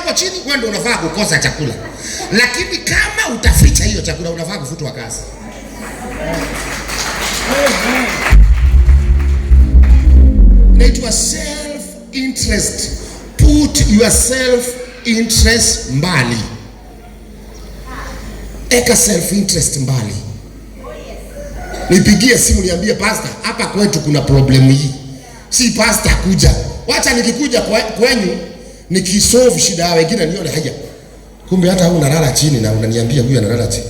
hapo chini, wewe ndio unafaa kukosa chakula. Lakini kama utaficha hiyo chakula, unafaa kufutwa kazi. Inaitwa self interest. Put your self interest mbali. Eka self interest mbali. Nipigie simu niambie, pastor, hapa kwetu kuna problem hii. Si pastor kuja. Wacha nikikuja kwenyu nikisolve shida ya wengine nione haya. Kumbe hata wewe unalala chini na unaniambia huyu analala chini.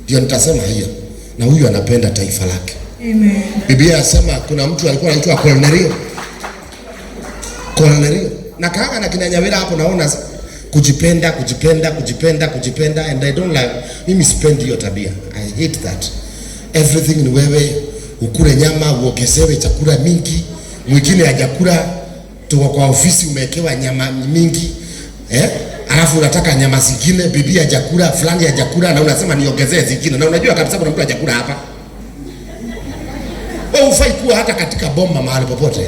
Ndio nitasema hiyo. Na huyu anapenda taifa lake. Amen. Biblia inasema kuna mtu alikuwa anaitwa Cornelio. Cornelio. Na kaka na kina Nyawira hapo naona kujipenda, kujipenda, kujipenda, kujipenda, and I don't like, mimi sipendi hiyo tabia. I hate that. Everything ni wewe, ukule nyama, uongezewe chakula mingi, mwingine hajakula, tuko kwa ofisi umewekewa nyama mingi. Eh? Alafu unataka nyama zingine, bibi hajakula, fulani hajakula, na unasema niongezee zingine, na unajua kabisa kuna mtu hajakula hapa. Wewe hufai kuwa hata katika boma mahali popote.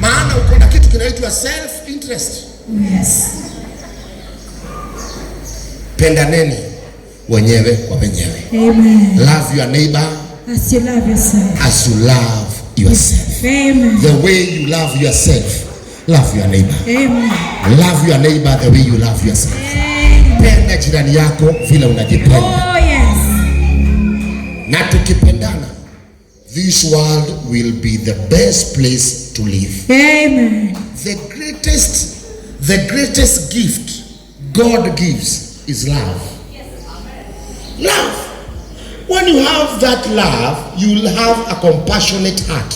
Maana uko na kitu kinaitwa self interest. Yes. Pendaneni wenyewe kwa wenyewe. Amen. Love your neighbor As you love yourself. as you love yourself. Amen. The way you love yourself, love your neighbor. Amen. Love your neighbor the way you love yourself. Amen. Penda jirani yako vile unajipenda. Oh yes. Na tukipendana, this world will be the best place to live. Amen. The greatest gift God gives is love. Love. When you have that love, you will have a compassionate heart.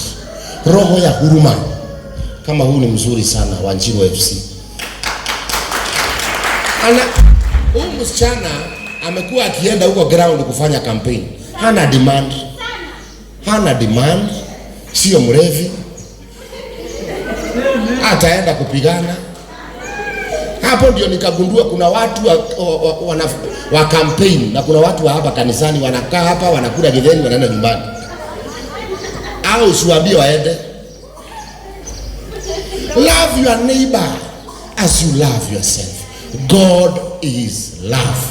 Roho ya huruma. Kama huu ni mzuri sana Wanjiru FC. Ana huyu msichana amekuwa akienda huko ground kufanya campaign. Hana demand. Hana demand, sio mrevi. Ataenda kupigana. Hapo ndio nikagundua kuna watu wa campaign na kuna watu wa hapa kanisani wanakaa hapa wanakula githeri wanaenda nyumbani. Au usiwaambie waende. Love your neighbor as you love yourself. God is love.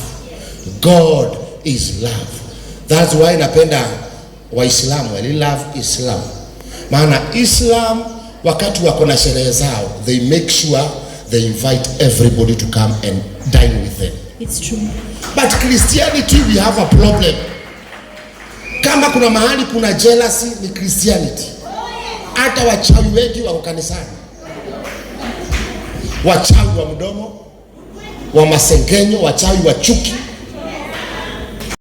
God is love. That's why napenda Waislamu. I love Islam. Maana Islam wakati wako na sherehe zao, they make sure they invite everybody to come and dine with them. It's true. But Christianity, we have a problem. Kama kuna mahali kuna jealousy ni Christianity. Hata wachawi wengi wako kanisani. Wachawi wa mdomo, wa masengenyo, wachawi wa chuki.